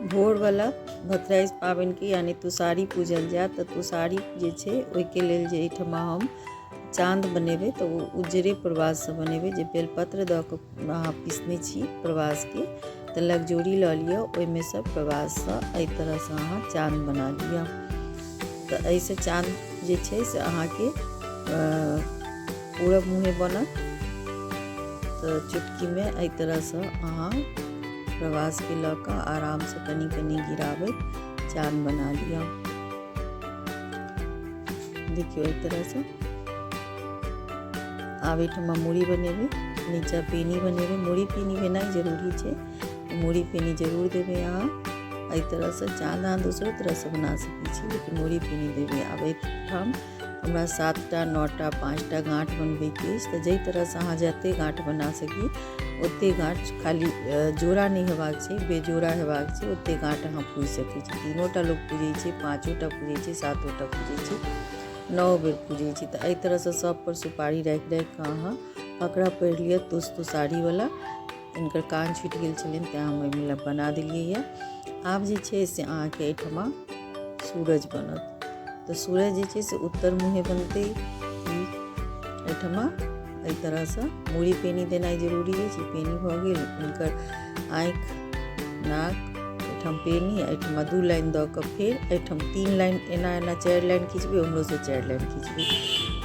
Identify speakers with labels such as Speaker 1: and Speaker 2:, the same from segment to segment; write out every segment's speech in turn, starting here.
Speaker 1: भोरवला भतराइस पाबनिके यानि तुषारी पूजल जायत। तऽ तुषारी जे छै ओहिके लेल जे एहिठमा हम चाँद बनेबै तऽ ओ उज्जरे प्रवाससँ बनेबै, जे बेलपत्र दऽ कऽ अहाँ पिसने छी प्रवासके। तऽ लगजोड़ी लऽ लिअ, ओहिमे सँ प्रवाससँ एहि तरहसँ अहाँ चाँद बना लिअ। तऽ एहिसँ चाँद जे छै से अहाँके पूरब मुँहे बनत। तऽ चुटकीमे एहि तरहसँ अहाँ प्रवासके लऽ कऽ आरामसँ कनि कनि गिराबैत चाँद बना लिअ। देखियौ एहि तरहसँ। आब एहिठमा मूड़ी बनेबै, नीचा पेनी बनेबै। मूड़ी पेनी भेनाइ जरूरी छै, मूड़ी पेनी जरूर देबै अहाँ। एहि तरहसँ चाँद अहाँ दोसरो तरहसँ बना सकै छी, लेकिन मूड़ी पेनी देबै। आब एहिठाम हमरा 7टा 9टा 5टा गाँठ बनबैके अछि, तऽ जाहि तरहसँ अहाँ जतेक गाँठ बना सकी ओतेक गाँठ, खाली जोड़ा नहि हेबाक छै, बेजोड़ा हेबाक छै, ओतेक गाँठ अहाँ पूजि सकै छी। 3टा लोक पूजै छै, 5टा पूजै छै, 7टा पूजै छै, 9 बेर पूजै छै। तऽ एहि तरहसँ सब पर सुपारी राखि राखि कऽ अहाँ फकरा पढ़ि लिअ तुस तुसारीवला। हिनकर कान छुटि गेल छलनि, तेँ हम एहिमे बना देलियै यऽ। आब जे छै से अहाँके एहिठमा सूरज बनत। तऽ सूरज जे छै से उत्तर मुँहे बनतै। एहिठमा एहि तरहसँ मूड़ी पेनी देनाइ जरूरी अछि। पेनी भऽ गेल, हुनकर आँखि नाक, एहिठाम पेनी, एहिठमा 2 लाइन दऽ कऽ फेर एहिठाम 3 लाइन, एना एना 4 लाइन खिचबै, ओम्हरोसँ 4 लाइन खिचबै।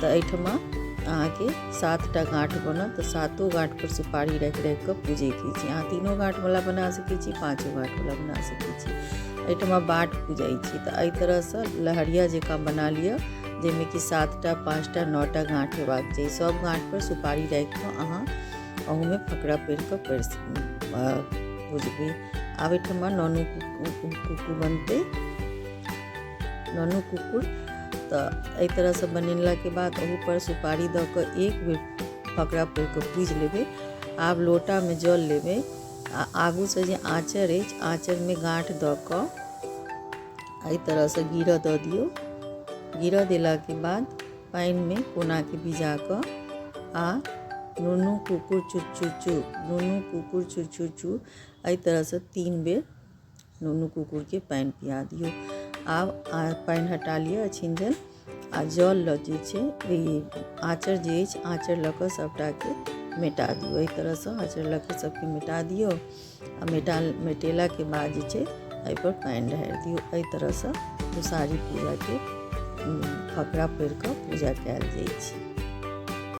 Speaker 1: तऽ एहिठमा अहाँके 7टा गाँठ बनत। तऽ 7 गाँठपर सुपारी राखि राखि कऽ पूजैके छै। अहाँ 3 गाँठवला बना सकै छी, 5 गाँठवला बना सकै छी। एहिठमा बाट पूजै छी, तऽ एहि तरहसँ लहरिया जकाँ बना लिअ, जाहिमे कि 7टा 5टा 9टा गाँठ हेबाक चाही। सब गाँठपर सुपारी राखि कऽ अहाँ अहूमे फकरा पढ़ि कऽ पढ़ि पूजबै। आब एहिठमा ननू कुकुर बनतै, ननू कुकुर। तऽ एहि तरहसँ बनेलाके बाद ओहूपर सुपारी दऽ कऽ एक बेर फकरा पढ़ि कऽ पूजि लेबै। आब लोटामे जल लेबै आ आगूसँ जे आँचर अछि, आँचरमे गाँठ दऽ कऽ एहि तरहसँ गिरऽ दऽ दियौ। गिरऽ देलाके बाद पानिमे कोनाके भिजा कऽ आ नुनू कुकुर चू चू, नुनू कुकुर चू चू चू, एहि तरहसँ 3 बेर नुनू कुकुरके पानि पिया दियौ। आब पानि हटा लिअ छिंजल आ जल लऽ जे छै ई आँचर जे अछि, आँचर लऽ कऽ सभटाके मेटा दियौ। एहि तरहसँ आँचर लऽ कऽ सभके मेटा दियौ आ मेटेलाके बाद जे छै एहिपर पानि ढारि दियौ। एहि तरहसँ तुषारी पूजाके फकरा पढ़ि कऽ पूजा कयल जाइ छै।